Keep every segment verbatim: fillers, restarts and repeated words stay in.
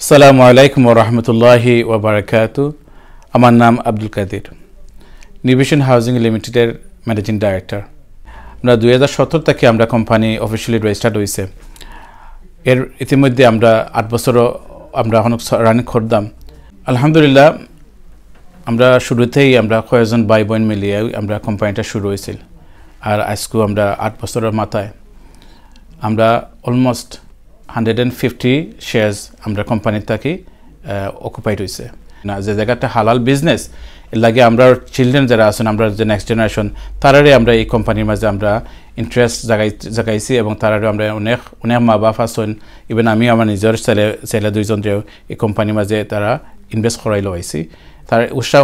আসসালামু আলাইকুম ওয়া রাহমাতুল্লাহি ওয়া বারাকাতু। আমার নাম আব্দুল কাদির, নিউ ভিশন হাউজিং লিমিটেডের ম্যানেজিং ডাইরেক্টর। আমরা দুই হাজার সতেরো থেকে আমরা কোম্পানি অফিসিয়ালি রেজিস্টার্ড হয়েছে। এর ইতিমধ্যে আমরা আট বছরও আমরা এখন রানিং করতাম। আলহামদুলিল্লাহ, আমরা শুরুতেই আমরা কয়েকজন ভাই বোন মিলিয়ে আমরা কোম্পানিটা শুরু হয়েছিল। আর আজকেও আমরা আট বছরের মাথায় আমরা almost hundred and fifty shares আমরা কোম্পানির থাকি অকুপাইড হয়েছে। না, যে জায়গাটা হালাল বিজনেস, এর লাগে আমরা চিলড্রেন যারা আছেন, আমরা যে নেক্সট জেনারেশন, তারারে আমরা এই কোম্পানির মাঝে আমরা ইন্টারেস্ট জাগাই জাগাইছি এবং তারারে আমরা অনেক অনেক মা বাপ আছেন, ইভেন আমি আমার নিজের ছেলে ছেলে দুইজন যে এই কোম্পানির মাঝে তারা ইনভেস্ট করাই লইছি, তারা উৎসাহ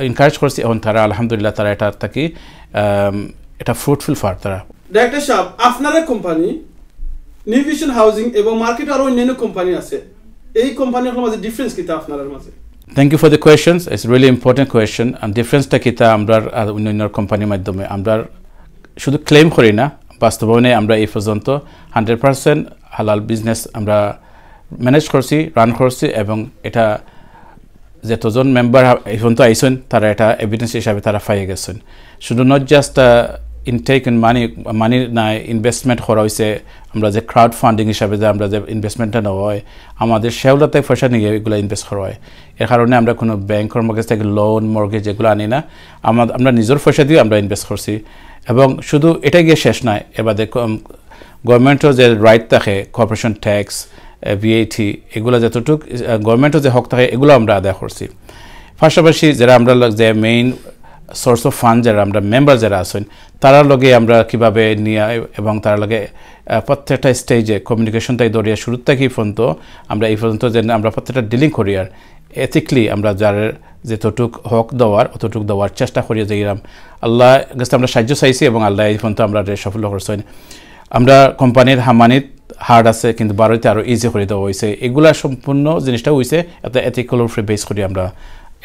এনকারেজ করছি। এখন তারা আলহামদুলিল্লাহ তারা এটা থাকি আম, এটা ফ্রুটফুল ফার তারা। ডাইরেক্টর সাহেব, আপনার কোম্পানি নিউ ভিশন হাউজিং এবং মার্কেট আরো অন্যান্য কোম্পানি আছে, এই কোম্পানির মাঝে ডিফারেন্স কিতা আপনার মাঝে? Thank you for the questions. It's really important question. And ডিফারেন্সটা কিতা আমরা আর অন্যান্য কোম্পানির মাধ্যমে আমরা শুধু ক্লেম করি না, বাস্তবায়নে আমরা এই পর্যন্ত হান্ড্রেড পার্সেন্ট হালাল বিজনেস আমরা ম্যানেজ করছি, রান করছি এবং এটা যতজন মেম্বার এই পর্যন্ত আইসেন তারা এটা এভিডেন্স হিসাবে তারা পাইয়ে গেছেন। শুধু not just intake in money money না, ইনভেস্টমেন্ট করা হয়েছে। আমরা যে ক্রাউড ফান্ডিং হিসাবে যে আমরা যে ইনভেস্টমেন্টটা নেওয়া হয়, আমাদের শেয়ারহোল্ডার থেকে পয়সা নিয়ে এগুলো ইনভেস্ট করা হয়। এর কারণে আমরা কোনো ব্যাংকের মর্গেজ থেকে লোন মর্গেজ এগুলো আনি না, আমরা আমরা নিজের পয়সা দিয়ে আমরা ইনভেস্ট করছি। এবং শুধু এটা গিয়ে শেষ নয়, এর বাদে গভর্নমেন্টও যে রাইট থাকে, কর্পোরেশন ট্যাক্স, ভিএটি, এগুলো যতটুক গভর্নমেন্টও যে হক থাকে এগুলো আমরা আদায় করছি। পাশাপাশি যারা আমরা ল- যে মেইন সোর্স অফ ফান্ড যারা আমরা মেম্বার যারা আছেন, তারার লগে আমরা কিভাবে নিয়ে এবং তারার লগে আহ, প্রত্যেকটা স্টেজে কমিউনিকেশন তাই ধরিয়া শুরু থেকে এই পর্যন্ত আমরা এই পর্যন্ত যে আমরা প্রত্যেকটা ডিলিং করি আর এথিক্যালি আমরা যার যতটুক হক দেওয়ার অতটুক দেওয়ার চেষ্টা করিয়া যাইরাম। আল্লাহ গেছে আমরা সাহায্য চাইছি এবং আল্লাহ এই পর্যন্ত আমরা সফল করছেন। আমরা কোম্পানির হামানিত হার্ড আছে, কিন্তু বারোইতে আরও ইজি করে দেওয়া হয়েছে। এগুলা সম্পূর্ণ জিনিসটা হয়েছে একটা এথিক্যাল উপরে বেস করি আমরা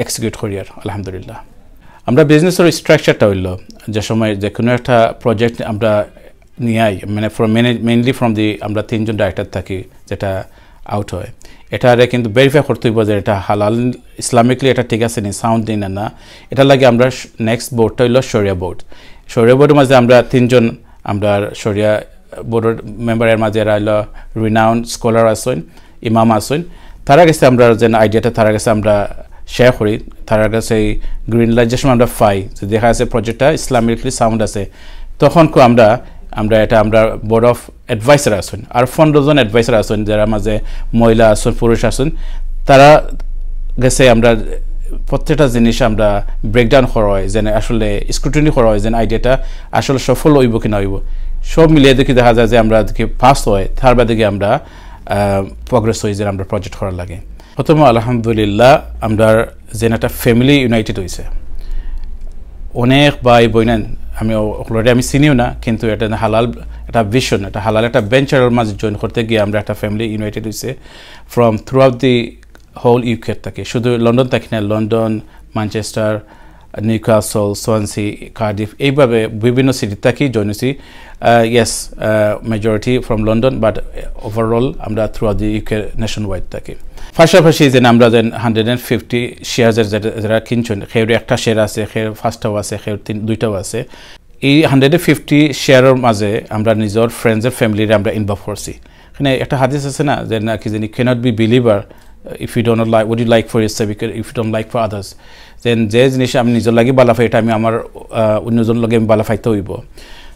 এক্সিকিউট করি আর আলহামদুলিল্লাহ। আমরা বিজনেসের স্ট্রাকচারটা হইল যে সময় যে কোনো একটা প্রজেক্ট আমরা নিয়ে আই, মানে ফ্রম মেইনলি ফ্রম দি আমরা তিনজন ডাইরেক্টর থাকি, যেটা আউট হয়, এটারে কিন্তু ভেরিফাই করতে হইব যে এটা হালাল ইসলামিকলি এটা ঠিক আছে নি, সাউন্ড নি না না। এটা লাগে আমরা নেক্সট বোর্ডটা হইল শরিয়া বোর্ড। শরিয়া বোর্ডের মাঝে আমরা তিনজন আমরা শরিয়া বোর্ডের মেম্বারের মাঝে এরা হইল রিনাউন্ড স্কলার আছেন, ইমাম আছেন। তারা গেছে আমরা যেন আইডিয়াটা তারা গেছে আমরা শেয়ার করি, তারা গেছে এই গ্রিন লাইট যে সময় আমরা পাই যে দেখা যাচ্ছে প্রজেক্টটা ইসলামিকলি সাউন্ড আছে, তখন কো আমরা আমরা এটা আমরা বোর্ড অফ অ্যাডভাইসার আছেন আর পনেরো জন অ্যাডভাইসার আছেন, যারা মাঝে মহিলা আছেন, পুরুষ আছেন, তারা গেছে আমরা প্রত্যেকটা জিনিস আমরা ব্রেকডাউন করা হয়, যেন আসলে স্ক্রুটিনি করা হয়, যেন আইডিয়াটা আসলে সফল হইব কি না হইব। সব মিলিয়ে দেখি দেখা যায় যে আমরা দেখি পাস হয়, তার বাদে গিয়ে আমরা প্রোগ্রেস হই, যে আমরা প্রজেক্ট করার লাগে। প্রথমে আলহামদুলিল্লাহ আমরা যেন একটা ফ্যামিলি ইউনাইটেড হয়েছে। অনেক ভাই বইনান আমি অলরেডি আমি চিনিও না, কিন্তু এটা হালাল একটা ভিশন, একটা হালাল একটা ভেঞ্চারের মাঝে জয়েন করতে গিয়ে আমরা একটা ফ্যামিলি ইউনাইটেড হয়েছে from throughout the whole UK থাকি, শুধু লন্ডন থাকি না, London, Manchester, Newcastle, Swansea, Cardiff, এইভাবে বিভিন্ন সিটি থাকি জয়েন হয়েছি। Yes, majority from London, but overall আমরা throughout the UK nationwide থাকি। পাশাপাশি যেন আমরা যেন হান্ড্রেড অ্যান্ড ফিফটি শেয়ার্সের যারা কিনছেন, কেউর একটা শেয়ার আছে, কেউর পাঁচটাও আছে, কেউর তিন দুইটাও আছে। এই হান্ড্রেড ফিফটি শেয়ারের মাঝে আমরা নিজের ফ্রেন্ডসের ফ্যামিলিরে আমরা ইনভলভ করছি। এখানে একটা হাদিস আছে না, যে নাকি যিনি cannot be believer if you don't like what you like for yourself, if you don't like for others। যেন যে জিনিস আমি নিজের লাগি ভালা পাই, এটা আমি আমার আহ, অন্যজন লগে আমি ভালা পাইতে হইব।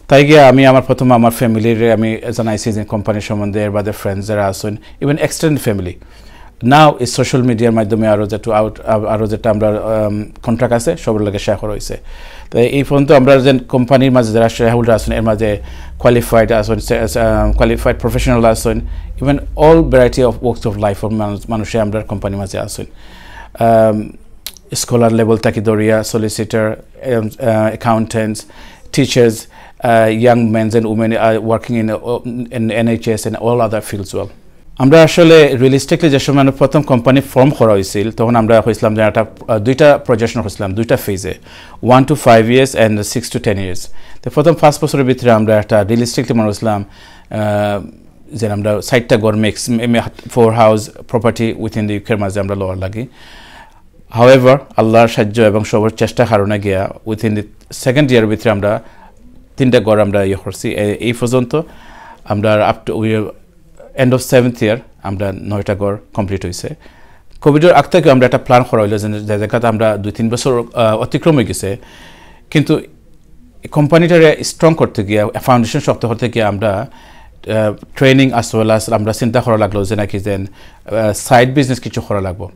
তাই গিয়া আমি আমার প্রথম আমার ফ্যামিলিরে আমি জানাইছি যে কোম্পানির সম্বন্ধে, এর বাদে ফ্রেন্ডস যারা আছেন, ইভেন এক্সটেন্ডেড ফ্যামিলি। নাও এই সোশ্যাল মিডিয়ার মাধ্যমে আরও যেটা আউট আরও যেটা আমরা কন্ট্যাক্ট আছে সবার লগে শেয়ার করা হয়েছে। তো এই পর্যন্ত আমরা যে কোম্পানির মাঝে যারা শেয়ার হোল্ডার আছেন, এর মাঝে কোয়ালিফাইড আছেন, কোয়ালিফাইড প্রফেশনাল আছেন, even all variety of works of life মানুষে আমরা কোম্পানির মাঝে আছেন। স্কলার লেভেল থাকি ধরিয়া solicitor, accountants, teachers, young men and women are working in in NHS and all other fields well। আমরা আসলে রিয়েলিস্টিকলি যে সময় আমরা প্রথম কোম্পানি ফর্ম করা হয়েছিল, তখন আমরা হয়েছিলাম যে একটা আহ, দুইটা প্রজেকশন হয়েছিলাম, দুইটা ফেজে, one to five years and six to ten years. তো প্রথম পাঁচ বছরের ভিতরে আমরা একটা রিয়েলিস্টিকলি মনে হয়েছিলাম যে আমরা চাইরটা ঘর mix, four house property within the ইউকের মাঝে আমরা লওয়ার লাগি। হাউএভার, আল্লাহর সাহায্য এবং সবর চেষ্টা কারণে গিয়া উইথিন দি সেকেন্ড ইয়ার ভিতরে আমরা তিনটা ঘর আমরা ইয়ে করছি। এ- এই পর্যন্ত আমরা up to end of seventh ইয়ার আমরা নয়টা ঘর কমপ্লিট হয়েছে। কোভিডের আগ থেকে আমরা একটা প্ল্যান করা হইলো যে যে জায়গাতে আমরা দুই তিন বছর আহ, অতিক্রম হয়ে গেছে, কিন্তু কোম্পানিটারে স্ট্রং করতে গিয়া, ফাউন্ডেশন শক্ত করতে গিয়া আমরা ট্রেনিং অ্যাজ ওয়েল অ্যাজ আমরা চিন্তা করা লাগলো যে নাকি যেন সাইড বিজনেস কিছু করা লাগবো।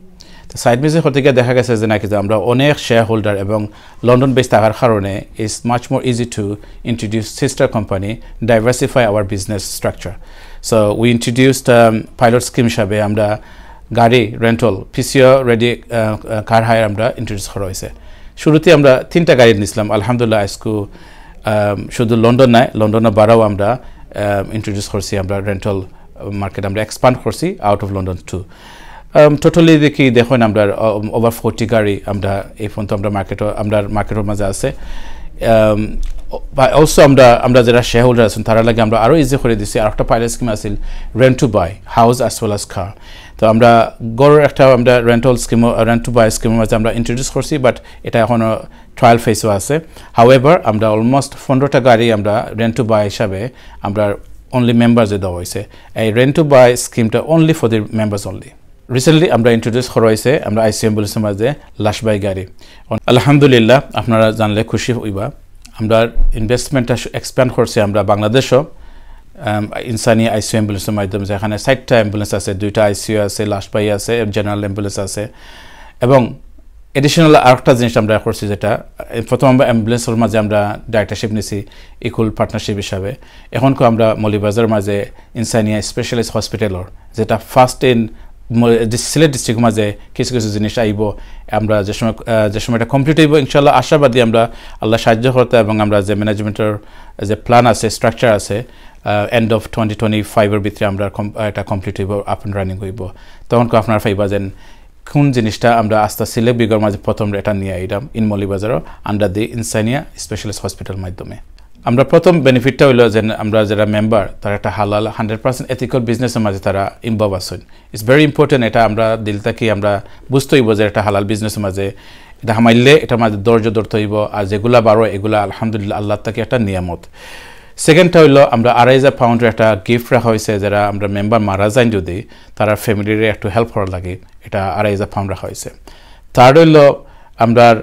তো সাইড বিজনেস করতে গিয়ে দেখা গেছে যে নাকি যে আমরা অনেক শেয়ার হোল্ডার এবং লন্ডন বেস থাকার কারণে it's much more easy to introduce sister company, diversify our business structure. So we introduced pilot scheme হিসাবে আমরা গাড়ি রেন্টাল, পিসিও রেডি কার হায়ার আমরা ইন্ট্রোডিউস করা হয়েছে। শুরুতে আমরা তিনটা গাড়ি নিছিলাম, আলহামদুলিল্লাহ আজকু আম, শুধু লন্ডন নাই, লন্ডনের বারাও আমরা ইন্ট্রোডিউস করছি আমরা রেন্টাল মার্কেট আমরা এক্সপ্যান্ড করছি out of London two. Totally দেখি দেখুন আমরা ওভার ফোর্টি গাড়ি আমরা এই পর্যন্ত আমরা মার্কেটও আমরা মার্কেটের মাঝে আছে। অলসো আমরা আমরা যারা শেয়ার হোল্ডার আছেন তারা লাগে আমরা আরও ইজি করে দিছি। আর একটা পাইলট স্কিম আছিল rent to buy house as well as car. তো আমরা ঘরর একটা আমরা রেন্টাল স্কিমও রেন্ট টু বাই স্কিমের মাঝে আমরা ইন্ট্রোডিউস করছি, বাট এটা এখনও ট্রায়াল ফেজও আছে। হাউএভার, আমরা অলমোস্ট পনেরোটা গাড়ি আমরা রেন্ট টু বাই হিসাবে আমরা অনলি মেম্বার্সে দেওয়া হয়েছে। এই রেন্ট টু বাই স্কিমটা only for the members only. Recently আমরা ইন্ট্রোডিউস করা হয়েছে আমরা আইসিইউ অ্যাম্বুলেন্সের মাঝে লাশ বাই গাড়ি। আলহামদুলিল্লাহ, আপনারা জানলে খুশি হইবা। আমরা ইনভেস্টমেন্টটা এক্সপ্যান্ড করছি আমরা বাংলাদেশও ইনসানি আইসিইউ অ্যাম্বুলেন্সের মাধ্যমে, যেখানে চারটা অ্যাম্বুলেন্স আছে, দুইটা আইসিইউ আছে, লাশ বাই আছে, জেনারেল অ্যাম্বুলেন্স আছে। এবং এডিশনাল আরেকটা জিনিস আমরা করছি, যেটা প্রথম আমরা অ্যাম্বুলেন্সের মাঝে আমরা ডাইরেক্টরশিপ নিছি ইকুয়াল পার্টনারশিপ হিসাবে। এখন আমরা মৌলভীবাজারের মাঝে ইনসানিয়া স্পেশালিস্ট হসপিটালর, যেটা ফার্স্ট ইন সিলেট ডিস্ট্রিক্ট মাঝে কিছু কিছু জিনিস আইব। আমরা যে সময় আহ, যে সময় এটা কমপ্লিট হইব, ইনশাল্লাহ আশাবাদী আমরা আল্লাহ সাহায্য করতে, এবং আমরা যে ম্যানেজমেন্টের যে প্ল্যান আছে, স্ট্রাকচার আছে, এন্ড অফ টোয়েন্টি টোয়েন্টি ফাইভের ভিতরে আমরা কম- এটা কমপ্লিট হইব, আপ অ্যান্ড রানিং হইব। তখন আপনারা পাইবা যেন কোন জিনিসটা আমরা আস্তা সিলেট বিগর মাঝে প্রথম এটা নিয়ে আইলাম ইন মৌলভীবাজারও আন্ডার দি ইনসানিয়া স্পেশালিস্ট হসপিটাল মাধ্যমে। আমরা প্রথম বেনিফিটটা হইলো যে আমরা যারা মেম্বার, তারা একটা হালাল হান্ড্রেড পার্সেন্ট এথিক্যাল বিজনেসের মাঝে তারা ইনভলভ আছেন। It's very important. এটা আমরা দিল থাকি আমরা বুঝতে হইব যে এটা হালাল বিজনেসের মাঝে এটা হামাইলে এটার মাঝে ধৈর্য ধরতে হইব। আর যেগুলা বারো, এগুলা আলহামদুলিল্লাহ আল্লাহ থাকি একটা নিয়ামত। সেকেন্ডটা হইলো আমরা আড়াই হাজার পাউন্ডের একটা গিফট রাখা হয়েছে, যারা আমরা মেম্বার মারা যান যদি, তারা ফ্যামিলিরে একটু হেল্প করার লাগে, এটা আড়াই হাজার পাউন্ড রাখা হয়েছে। থার্ড হইলো আমরা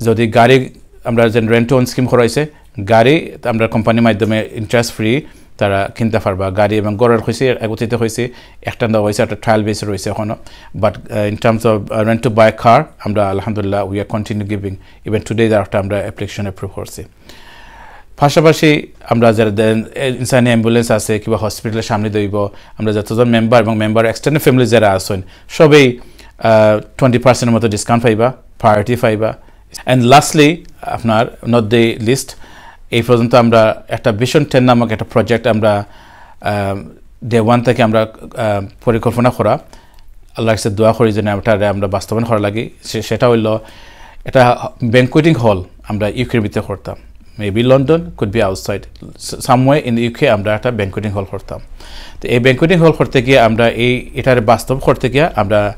যদি গাড়ি, আমরা যে রেন্ট টু অন স্কিম করা হয়েছে, গাড়ি আমরা কোম্পানির মাধ্যমে ইন্টারেস্ট ফ্রি তারা কিনতে পারবা। গাড়ি এবং ঘরর হয়েছে, একত্রিত হয়েছে, একটা দেওয়া হয়েছে, একটা ট্রায়াল বেস রয়েছে এখনও। But in terms of rent to buy car, আমরা আলহামদুলিল্লাহ we are continue giving, even today একটা আমরা অ্যাপ্লিকেশন অ্যাপ্রুভ করছি। পাশাপাশি আমরা যারা দেন ইনসানি অ্যাম্বুলেন্স আছে কিংবা হসপিটালের সামনে দইব, আমরা যতজন মেম্বার এবং মেম্বার এক্সটেন্ডেড ফ্যামিলি যারা আছেন, সবেই টোয়েন্টি পার্সেন্টের মতো ডিসকাউন্ট পাইবা, প্রায়োরিটি পাইবা। অ্যান্ড লাস্টলি, আপনার নট দি লিস্ট, এই পর্যন্ত আমরা একটা ভিশন টেন নামক একটা প্রজেক্ট আমরা ডে ওয়ান থেকে আমরা আহ, পরিকল্পনা করা, আল্লাহর কাছে দোয়া করি যেন ওটারে আমরা বাস্তবায়ন করা লাগি। সে- সেটা হইলো এটা ব্যাংকুয়েটিং হল আমরা ইউকের ভিতরে করতাম, maybe London, could be outside, some way in UK আমরা একটা ব্যাংকুয়েটিং হল করতাম। তো এই ব্যাংকুয়েটিং হল করতে গিয়ে আমরা এই এটারে বাস্তব করতে গিয়ে আমরা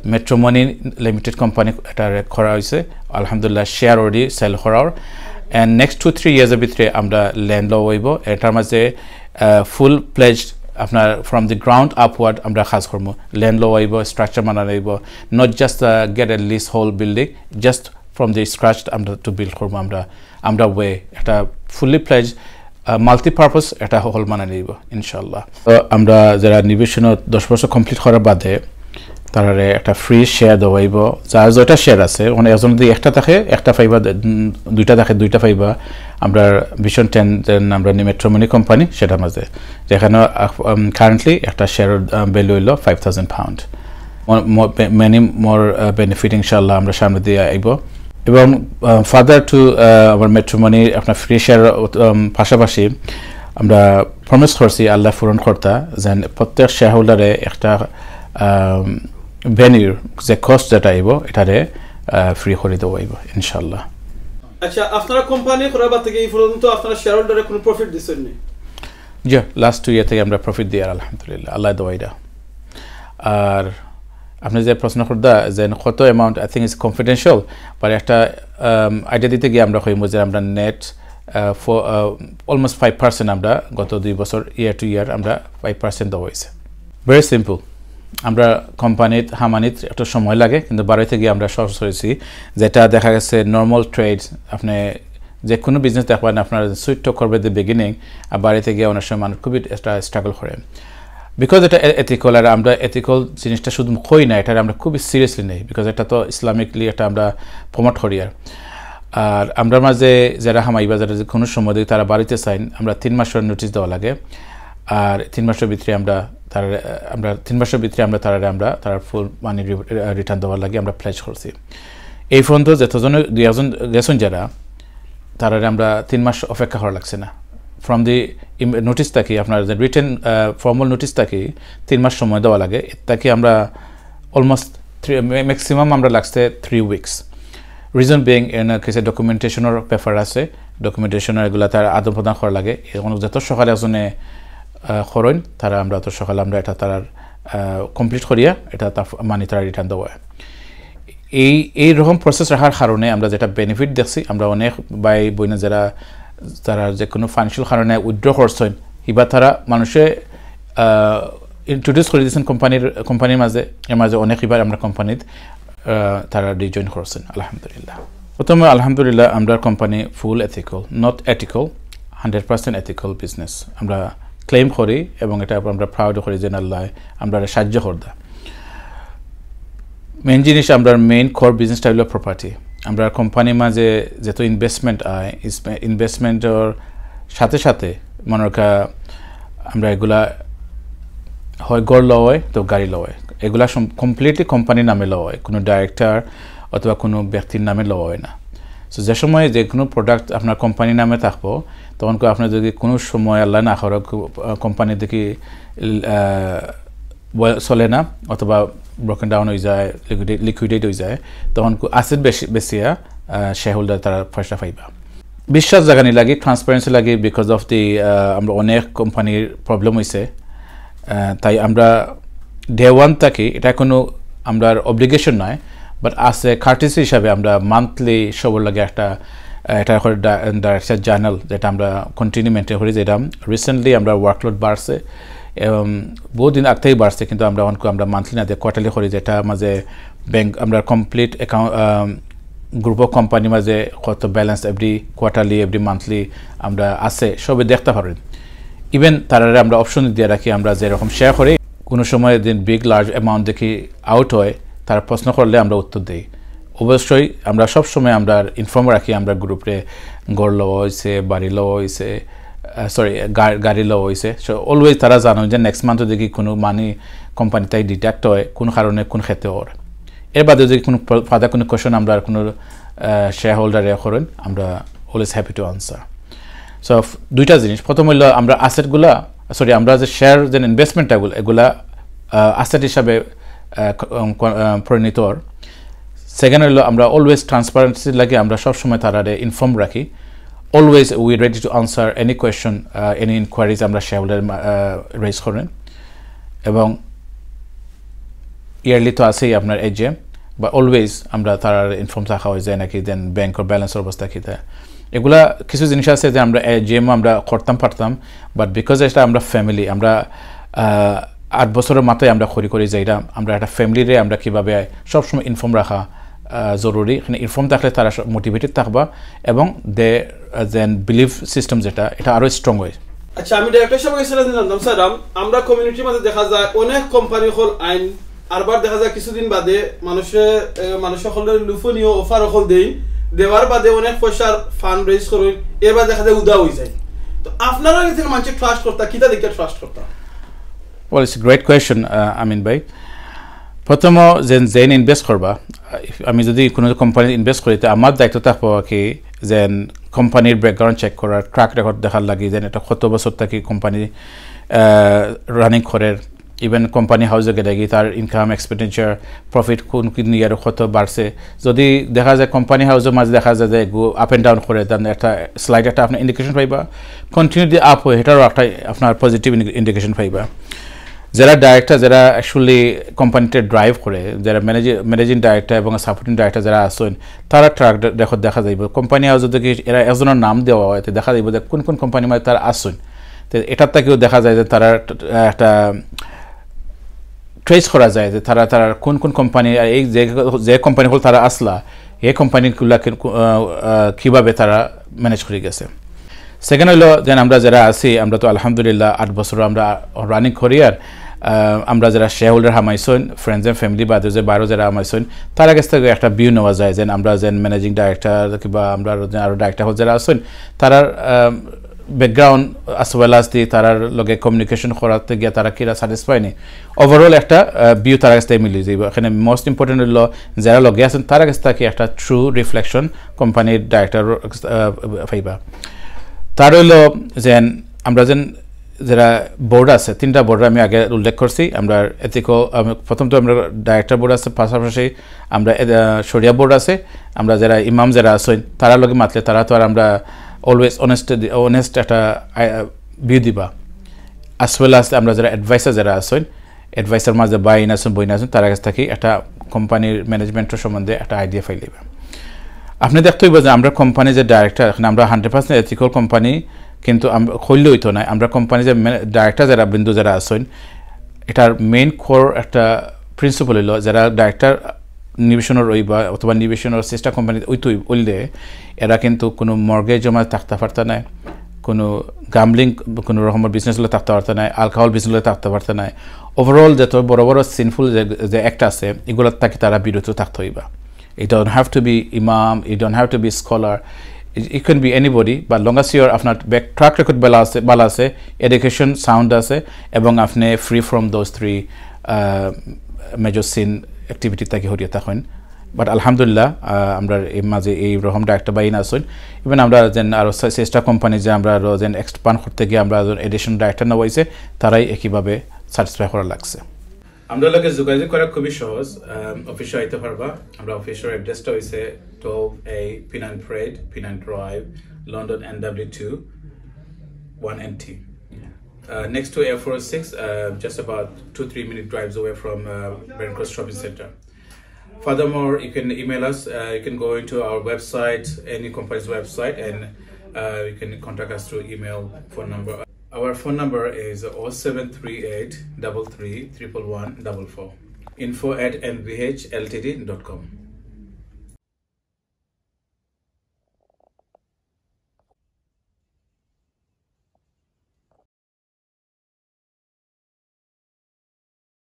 মেট্রোমনি লিমিটেড কোম্পানি এটা করা হয়েছে। আলহামদুলিল্লাহ, শেয়ার অলরেডি সেল করার। অ্যান্ড নেক্সট টু থ্রি ইয়ার্সের ভিতরে আমরা ল্যান্ড লওয়া হইব। এটার মাঝে ফুল প্লেজ আপনার ফ্রম দি গ্রাউন্ড আপওয়ার্ড আমরা কাজ করবো। ল্যান্ড লওয়া হইব, স্ট্রাকচার বানানো হইব, not just get a lease whole building, just from the scratch আমরা টু বিল্ড করবো। আমরা আমরা ওয়ে একটা ফুলি প্লেজ মাল্টিপারপাস একটা হল বানাই দিব ইনশাল্লাহ। তো আমরা যারা নিবেশন দশ বছর কমপ্লিট করার বাদে তারারে একটা ফ্রি শেয়ার দেওয়া হইব। যার যেটা শেয়ার আছে, মানে একজন যদি একটা থাকে একটা পাইবা, উম, দুইটা থাকে দুইটা পাইবা। আমরা ভিশন টেন যেন আমরা মেট্রোমনি কোম্পানি, সেটার মাঝে যেখানে কারেন্টলি একটা শেয়ার ভ্যালু হইল five thousand pound. Many more benefit ইনশাল্লাহ আমরা সামনে দিয়ে আইব। এবং ফার্দার টু আমার মেট্রোমনি আপনার ফ্রি শেয়ার পাশাপাশি আমরা প্রমিস করছি আল্লাহ পূরণ করতা, যেন প্রত্যেক শেয়ার হোল্ডারে একটা ভেনিউর যে কস্ট যেটা আইব, এটারে ফ্রি করে দেওয়া হইব ইনশাল্লাহ। আচ্ছা, আপনারা কোম্পানি করার বাদ থেকে এই পর্যন্ত আপনারা শেয়ার হোল্ডারে কোনো প্রফিট দিচ্ছেন নি? জি, লাস্ট টু ইয়ার থাকি আমরা প্রফিট দিয়ার, আলহামদুলিল্লাহ, আল্লাহ দোয়াইরা। আর আপনি যে প্রশ্ন করতা যে কত amount, I think it's confidential, but একটা আইডিয়া দিতে গিয়া আমরা কইমু যে আমরা নেট অলমোস্ট ফাইভ পার্সেন্ট আমরা গত দুই বছর ইয়ার টু ইয়ার আমরা ফাইভ পার্সেন্ট দেওয়া অইছে। Very simple. আমরা কোম্পানিত হামানিত একটু সময় লাগে, কিন্তু বারোই থাকি আমরা সহজ অইছি। যেটা দেখা গেছে নর্মাল ট্রেড, আপনি যে কোনো বিজনেস দেখবেন আপনার সুইট টক করবে দি বিগিনিং, আর বারোই থাকি অনেক সময় মানুষ খুবই একটা স্ট্রাগল করে। বিকজ এটা এথিক্যাল, আর আমরা এথিক্যাল জিনিসটা শুধু কই না, এটা আমরা খুবই সিরিয়াসলি নেই, বিকজ এটা তো ইসলামিকলি এটা আমরা প্রমোট করি। আর আর আমরার মাঝে যারা হামাইবা, যারা যে কোনো সময় দেখি তারা বাড়িতে চাইন, আমরা তিন মাসের নোটিশ দেওয়া লাগে। আর তিন মাসের ভিতরে আমরা তারা আমরা তিন মাসের ভিতরে আমরা তারারে আমরা তারার ফুল মানি রিটার্ন দেওয়ার লাগি আমরা প্লেজ করছি। এই পর্যন্ত যতজন দুই একজন গেছেন যারা, তারারে আমরা তিন মাস অপেক্ষা করা লাগছে না। ফ্রম দি নোটিশ থাকি, আপনার যে রিটেন ফর্মাল নোটিশ থাকি তিন মাস সময় দেওয়া লাগে, এর থাকি আমরা অলমোস্ট থ্রি, ম্যাক্সিমাম আমরা লাগছে three weeks. Reason being, N কিছু ডকুমেন্টেশনের ব্যাপার আছে, ডকুমেন্টেশনের এগুলা তার আদান প্রদান করা লাগে। এখন যত সকালে একজনে আহ, করইন, তারা আমরা তো সকালে আমরা এটা তারার কমপ্লিট করিয়া এটা তার মানি তারা রিটার্ন দেওয়া হয়। এই এই রকম প্রসেস রাখার কারণে আমরা যেটা বেনিফিট দেখছি, আমরা অনেক ভাই বইনে যারা তারা যে কোনো ফাইন্যান্সিয়াল কারণে উইথড্র করছেন, ইবার তারা মানুষে ইন্ট্রোডিউস করে দিয়েছেন কোম্পানির কোম্পানির মাঝে। এর মাঝে অনেক ইবার আমরা কোম্পানিত আহ, তারা রিজয়েন করছেন, আলহামদুলিল্লাহ। প্রথমে আলহামদুলিল্লাহ, আমরা কোম্পানি ফুল ethical, not ethical, hundred percent ethical business আমরা ক্লেম করি এবং এটা আমরা প্রাউড করি যে আল্লাহ আমরা সাহায্য করদা। মেইন জিনিস, আমরা মেইন কোর বিজনেসটা হলো প্রপার্টি। আমরা কোম্পানির মাঝে যত ইনভেস্টমেন্ট আয়, ইনভেস্টমেন্টর সাথে সাথে মনে রাখা আমরা এগুলা হয় ঘর লওয়া হয়, তো গাড়ি লওয়া হয়, এগুলা কমপ্লিটলি কোম্পানির নামে লওয়া হয়, কোনো ডাইরেক্টর অথবা কোনো ব্যক্তির নামে লওয়া হয় না। তো যে সময় যে কোনো প্রোডাক্ট আপনার কোম্পানির নামে থাকবো, তখন করে আপনার যদি কোনো সময় আল্লাহ না করুক, কোম্পানি দেখি আহ, বয়- চলে না অথবা ব্রোকেন ডাউন হয়ে যায়, লিকুইডেট হয়ে যায়, তখন আছেন বেশি বেশিয়া শেয়ার হোল্ডার তারা পয়সা পাইবা। বিশ্বাস জাগানি লাগি, ট্রান্সপারেন্সি লাগি, বিকজ অফ দি আমরা অনেক কোম্পানির প্রবলেম হয়েছে। আহ, তাই আমরা ডে ওয়ান থাকি, এটা কোনো আমরা অব্লিগেশন নয়, বাট আছে কার্টিসি হিসাবে আমরা মান্থলি সবর লাগে একটা আহ, এটা করে ডাইরেকশন জার্নাল, যেটা আমরা কন্টিনিউ মেনটেন করি। যেটা রিসেন্টলি আমরা ওয়ার্কলোড বাড়ছে এবং বহুত দিন আগ থেকেই বাড়ছে, কিন্তু আমরা অনেক আমরা মান্থলি না দিয়ে কোয়ার্টারলি করি, যেটা মাঝে ব্যাংক আমরা কমপ্লিট অ্যাকাউন্ট গ্রুপ অফ কোম্পানির মাঝে কত balance every quarterly, every monthly আমরা আছে সবে দেখতে পারি। ইভেন তারারে আমরা অপশন দিয়ে রাখি, আমরা যেরকম শেয়ার করি, কোনো সময় দিন বিগ লার্জ অ্যামাউন্ট দেখি আউট হয়, তারা প্রশ্ন করলে আমরা উত্তর দেই। অবশ্যই আমরা সব সময় আমরা ইনফর্ম রাখি আমরা গ্রুপরে, ঘর লওয়া হয়েছে, বাড়ি লওয়া হয়েছে, সরি, গাড়ি লওয়া হয়েছে। সো অলওয়েজ তারা জানো যে নেক্সট মান্থ দেখি কোনো মানি কোম্পানি তাই ডিডাক্ট হয়, কোন কারণে, কোন ক্ষেত্রে ওর। এর বাদে যদি কোনো ফার্দার কোনো কোয়েশন আমরা কোনো শেয়ার হোল্ডারে করেন, আমরা always happy to answer. So দুইটা জিনিস, প্রথম হইলো আমরা অ্যাসেটগুলা, সরি, আমরা যে শেয়ার যে ইনভেস্টমেন্টটা এগুলা অ্যাসেট হিসাবে আহ, ক- উম, ক- আহ, পরিণত অর। সেকেন্ড হইলো আমরা অলওয়েজ ট্রান্সপারেন্সি লাগে, আমরা সবসময় তারারে ইনফর্ম রাখি। Always we ready to answer any question, any inquiries আমরা শেয়ার হোল্ডার রেজ করেন। এবং ইয়ারলি তো আছেই আপনার এজিএম, বা অলওয়েজ আমরা তারার ইনফর্ম থাকা হয় যায় নাকি দেন ব্যাংকের ব্যালেন্সের অবস্থা কী থাকে। এগুলা কিছু জিনিস আছে যে আমরা এজিএম আমরা করতাম পারতাম, বাট বিকজ এটা আমরা ফ্যামিলি, আমরা আহ, আট বছরের মাথায় আমরা করি করি যাইরা, আমরা একটা ফ্যামিলিরে আমরা কীভাবে সবসময় ইনফর্ম রাখা আহ, জরুরি। এখানে ইনফর্ম থাকলে তারা মোটিভেটেড থাকবা এবং দে দেন বিলিভ সিস্টেম যেটা, এটা আরও স্ট্রং হয়। আচ্ছা, আমি ডাইরেক্টর সাহেব কাছে জানতাম চাইরাম, আমরা কমিউনিটির মাঝে দেখা যায় অনেক কোম্পানি হল আইন, আরবার দেখা যায় কিছুদিন বাদে মানুষে এ, মানুষ সকলের লুফনীয় অফার হল দেই, দেওয়ার বাদে অনেক পয়সার ফান্ড রেজ করে, এবার দেখা যায় উদা হয়ে যায়। তো আপনারা এখানে মানুষের ট্রাস্ট করতা, কিতা দেখে ট্রাস্ট করতা? Well, it's a great question, আমিন ভাই। প্রথম, যেন যেন ইনভেস্ট করবা, আহ, আমি যদি কোনো কোম্পানিত ইনভেস্ট করি, তো আমার দায়িত্ব থাকবো কি, যেন কোম্পানির ব্যাকগ্রাউন্ড চেক করার, ট্র্যাক রেকর্ড দেখার লাগি, যেন এটা কত বছর থাকি কোম্পানি রানিং করের, ইভেন কোম্পানি হাউসে গেলে কি তার ইনকাম, এক্সপেন্ডিচার, প্রফিট কোন কোন ইয়ারে কত বাড়ছে। যদি দেখা যায় কোম্পানি হাউসের মাঝে দেখা যায় যে আপ অ্যান্ড ডাউন করে, দেন একটা স্লাইড একটা আপনার ইন্ডিকেশন পাইবা। কন্টিনিউলি আপ হয়, এটারও একটা আপনার পজিটিভ ইন্ডিকেশন পাইবা। যারা ডাইরেক্টর, যারা অ্যাকচুয়ালি কোম্পানিতে ড্রাইভ করে, যারা ম্যানেজিং ডাইরেক্টর এবং সাপোর্টিং ডাইরেক্টর যারা আছেন, তারা ট্র্যাক রেকর্ড দেখা যাইব। কোম্পানি হাউস যদি কি এরা একজনের নাম দেওয়া হয়, তো দেখা যাইব যে কোন কোন কোম্পানির মাঝে তারা আছেন। তো এটার থেকেও দেখা যায় যে তারা একটা ট্রেস করা যায় যে তারা তারা কোন কোন কোম্পানি, আর এই যে যে কোম্পানিগুলো তারা আসলা, এই কোম্পানিগুলা কি- আহ, আহ, কিভাবে তারা ম্যানেজ করে গেছে। সেকেন্ড হইলো, যেন আমরা যারা আছি, আমরা তো আলহামদুলিল্লাহ আট বছর আমরা রানিং করি। আর আহ, আমরা যারা শেয়ার হোল্ডার হামাইছইন, ফ্রেন্ডস এন্ড ফ্যামিলি বাদে যে বাইরে যারা হামাইছইন, তারা কাছ থেকে একটা ভিউ নেওয়া যায়, যেন আমরা যেন ম্যানেজিং ডাইরেক্টর কিংবা আমরা আরো ডাইরেক্টর যারা আছেন, তারার background as well as the তারার লগে কমিউনিকেশন করাতে গিয়া তারা কিরা স্যাটিসফাই নি, ওভারঅল একটা ভিউ তারা কাছ থেকে মিলি যাইব। এখানে মোস্ট ইম্পর্টেন্ট হইলো, যারা লগে আছেন তারা কাছ থেকে একটা ট্রু রিফ্লেকশন কোম্পানির ডাইরেক্টর পাইবা। তার হইলো যেন আমরা যেন যারা বোর্ড আছে, তিনটা বোর্ড আমি আগে উল্লেখ করছি। আমরা এথিক্যাল, প্রথম তো আমরা ডাইরেক্টর বোর্ড আছে, পাশাপাশি আমরা এ- আহ, শরিয়া বোর্ড আছে। আমরা যারা ইমাম যারা আছেন, তারা লগে মাতলে তারা তো আর আমরা অলওয়েজ অনেস্ট অনেস্ট একটা ভিউ দিবা। অ্যাজ ওয়েল অ্যাজ আমরা যারা অ্যাডভাইসার যারা আছেন, অ্যাডভাইসার মাঝে বাইন আছেন, বইন আছেন, তারা কাছ থেকে একটা কোম্পানির ম্যানেজমেন্টের সম্বন্ধে একটা আইডিয়া পাইলিবা। আপনি দেখতে হইব যে আমরা কোম্পানি যে ডাইরেক্টর, এখন আমরা হান্ড্রেড পার্সেন্ট এথিক্যাল কোম্পানি, কিন্তু আমরা খুললে হইতো না। আমরা কোম্পানি যে ডাইরেক্টর যারা বিন্দু যারা আছেন, এটার মেইন কোর একটা প্রিন্সিপাল হইলো, যারা ডাইরেক্টর নিবেশনের রইবা অথবা নিবেশনের সিস্টার কোম্পানি ওই তো হইলে, এরা কিন্তু কোনো মর্গেজ জমা থাকতে পারতে নাই, কোনো গাম্বলিং, কোনো রকমের বিজনেস হলে থাকতে পারতে নাই, অ্যালকোহল বিজনেস হলে থাকতে পারতে নাই। ওভারঅল যত বড় বড় সিনফুল যে যে অ্যাক্ট আছে, এগুলোর তাকে তারা বিরত থাকতে হইবা। It don't have to be imam, it don't have to be scholar, it, it can be anybody, but long as your আপনার ব্যাক ট্র্যাক রেকর্ড ভালো আছে, ভালো আছে, এডুকেশন সাউন্ড আছে, এবং আপনি free from those three major sin activity থেকে হরিয়ে থাকেন। বাট আলহামদুলিল্লাহ, আহ, আমরা এই মাঝে এই রকম ডাইরেক্টর বাইন আছেন। ইভেন আমরা যেন আরও সিস্টার কোম্পানি যে আমরা আরও যেন এক্সপ্যান্ড করতে গিয়ে আমরা এডিশন ডাইরেক্টর নেওয়া হয়েছে, তারাই একইভাবে স্যাটিসফাই করা লাগছে। আমরা লগে যোগাযোগ করা খুবই সহজ। অফিসে আইতে পারবা। আমরা অফিসের অ্যাড্রেসটা হইছে টুয়েলভ এ পিনাইন প্রেড, পিনাইন drive, London N W two, one N T. Next to Air Force Six, just about two three minute drives away from Brent Cross Shopping Center. Furthermore, you can email us. You can go into our website, any company's website, and you can contact us through email, phone number. Our phone number is oh seven three eight double three triple one double four. Info at M V H L T D dot com.